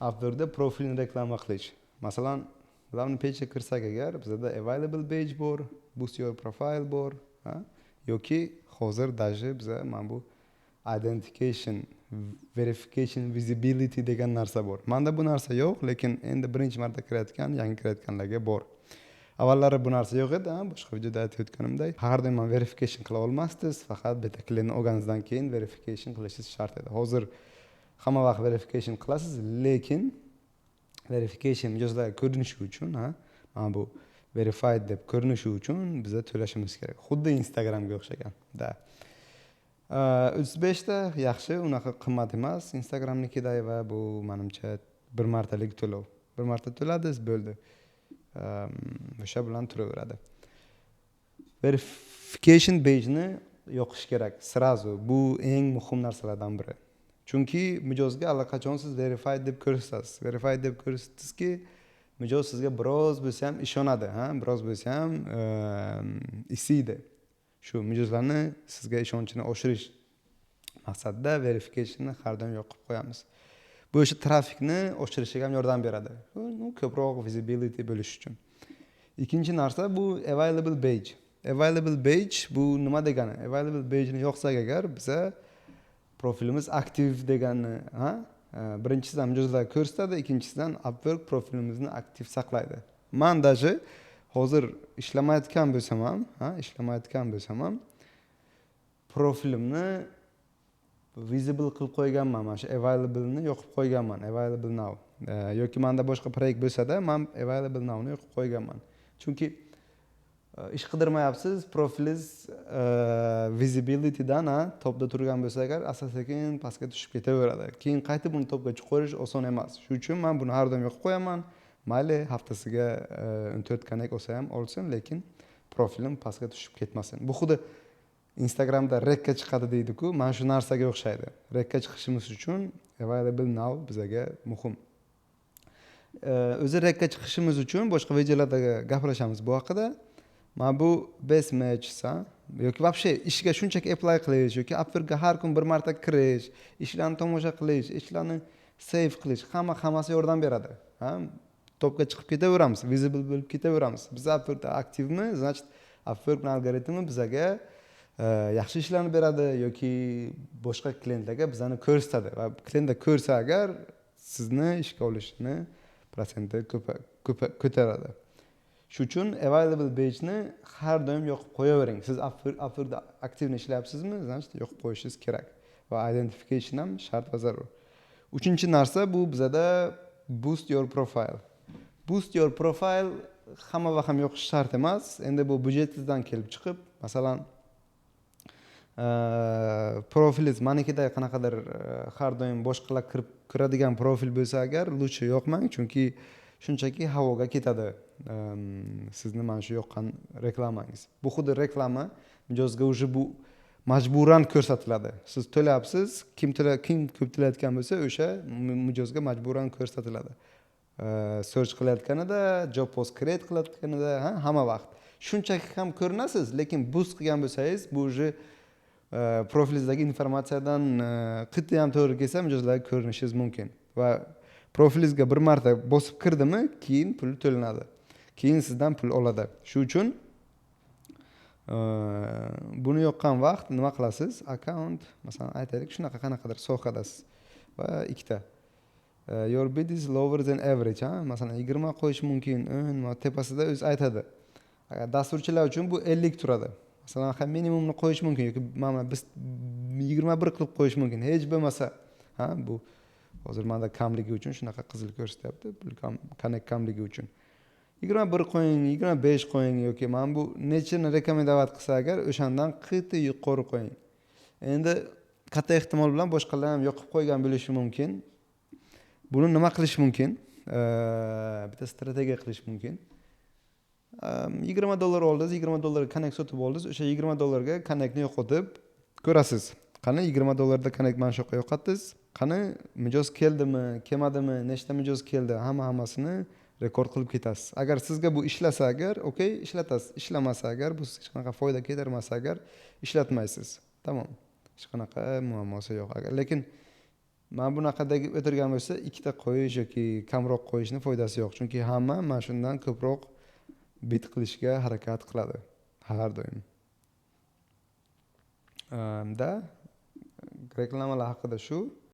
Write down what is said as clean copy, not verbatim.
Upworkda profilni reklama qilish. Masalan, главный page ga kirsak agar, bizada available badge bor, boost your profile bor, ha? Yoki hozir даже biza mana bu identification verification visibility degan narsa bor. Manda bu narsa yo'q, lekin endi birinchi marta kirayotgan, yangi kirayotganlarga bor. Avvallari bu narsa yo'q edi, boshqa videoda aytib o'tganimdek, har doim ham verification qila olmasdingiz, faqat beta klientni olganingizdan keyin verification qilishingiz shart edi. Hozir hamma vaqt verification qilasiz, lekin verification mijozlarga ko'rinishi uchun, ha, mana bu verified deb ko'rinishi uchun biza to'lashimiz kerak. Xuddi Instagramga o'xshagan. Да. 35 ta yaxshi, unaqa qimmat emas Instagramnikiday va bu manimcha bir martalik to'lov. Bir marta to'ladingiz, bo'ldi. O'sha bilan turaveradi. Verification badge-ni yoqish kerak сразу. Bu eng muhim narsalardan biri. Chunki mijozga allaqachon siz verified deb ko'rsatasiz. Verified deb ko'rsatdingizki, mijoz sizga biroz bo'lsa ham ishonadi, ha, biroz bo'lsa ham isiydi. Shu mijozlarni sizga ishonchini oshirish maqsadida verificationni har doim yoqib qo'yamiz. Bu o'sha trafikni oshirishiga ham yordam beradi. Ko'proq visibility bo'lishi uchun. Ikkinchi narsa bu available badge. Available badge bu nima degani? Available badge ni yoqsak agar, biza profilimiz aktiv degani, ha? Birinchisidan mijozlar ko'rsatadi, ikkinchisidan Upwork profilimizni aktiv saqlaydi. Man даже hozir ishlamayotgan bo'lsam ham, ha, ishlamayotgan bo'lsam ham profilimni visible qilib qo'yganman, mana shu available'ni yoqib qo'yganman, available now. Yoki manda boshqa proyekt bo'lsa-da, man available nowni yoqib qo'yganman. Chunki ish qidirmayapsiz, profilingiz visibilitydan, ha, topda turgan bo'lsa agar, asta sekin pastga tushib ketaveradi. Keyin qaytib uni topga chiqarish oson emas. Shuning uchun man buni har doim yoqib qo'yaman. Mayli, haftasiga 14 connect olsa ham olsin, lekin profilim pastga tushib ketmasin. Bu xuddi Instagramda рек ka chiqadi deydi-ku, mana shu narsaga o'xshaydi. Рек ka chiqishimiz uchun available now bizaga muhim. O'zi рек ka chiqishimiz uchun boshqa videolarda gaplashamiz bu haqida. Mana bu best match, ha, yoki вообще ishga shunchaki apply qilish yoki Upworkga har kun bir marta kirish, ishlarni tomosha qilish, ishlarni save qilish, hamma hammasi yordam beradi. Ha, topga chiqib ketaveramiz, visible bo'lib ketaveramiz. Biz Upworkda aktivmi, значит, Upworkning algoritmi bizaga yaxshi ishlarni beradi yoki boshqa klientlarga bizani ko'rsatadi va klientlar ko'rsa agar, sizni ishga olishni protsenti ko'taradi. Shu uchun available badge-ni har doim yoqib qo'yavering. Siz Upworkda aktivni ishlayapsizmi, значит, yoqib qo'yishingiz kerak va identification ham shart va zarur. Uchinchi narsa bu bizada boost your profile. Boost your profile hamma vaqt ham yoqish shart emas. Endi bu byudjetingizdan kelib chiqib, masalan, profilingiz manikiday qanaqadir har doim boshqalar kirib kiradigan profil bo'lsa agar, лучше yoqmang, chunki shunchaki havoga ketadi sizni mana shu yoqqan reklamangiz. Bu xuddi reklama, mijozga уже bu majburan ko'rsatiladi. Siz to'layapsiz, kim to'la, kim ko'p to'layotgan bo'lsa, o'sha mijozga majburan ko'rsatiladi. Search qilayotganida, job post create qilayotganida, ha, hamma vaqt. Shunchaki ham ko'rinasiz, lekin boost qilgan bo'lsangiz, bu уже profilingizdagi informatsiyadan qiti ham to'g'ri kelsa, mijozlarga ko'rinishingiz mumkin va profilingizga bir marta bosib kirdimi, keyin pul to'lanadi. Keyin sizdan pul oladi. Shu uchun buni yoqqan vaqt nima qilasiz? Akkaunt, masalan, aytaylik, shunaqa qanaqadir sohadasiz va ikkita your bid is lower than average, ha, masalan, 20 qo'yish mumkin, 10 tepasida o'zi aytadi. Agar dasturchilar uchun bu 50 turadi. Masalan, ha, minimumni qo'yish mumkin yoki mana biz 21 qilib qo'yish mumkin. Hech bo'lmasa, ha, bu hozir manda kamligi uchun shunaqa qizil ko'rsatyapti, pul kam, connect kamligi uchun. 21 qo'ying, 25 qo'ying yoki mana bu nechini рекомендовать qilsa agar, o'shandan qiyta yuqori qo'ying. Endi katta ehtimol bilan boshqalar ham yoqib qo'ygan bo'lishi mumkin. Buni nima qilish mumkin? Bitta strategiya qilish mumkin. $20 oldingiz, $20 ga connect sotib oldingiz, o'sha $20 ga connectni yo'qotib ko'rasiz. Qani, $20 da connect mana shu yoqqa yo'qotdingiz. Qani, mijoz keldimi, kelmadimi, nechta mijoz keldi, hamma hammasini rekord qilib ketasiz. Agar sizga bu ishlasa agar, okey, ishlatasiz. Ishlamasa agar, bu sizga hech qanaqa foyda keltirmasa agar, ishlatmaysiz. Tamom. Hech qanaqa muammosi yo'q. Agar lekin Mana bunaqadagi o'tirgan bo'lsa, ikkita qo'yish yoki kamroq qo'yishni foydasi yo'q, chunki hamma mana shundan ko'proq bid qilishga harakat qiladi har doim da. Reklamalar haqida shu.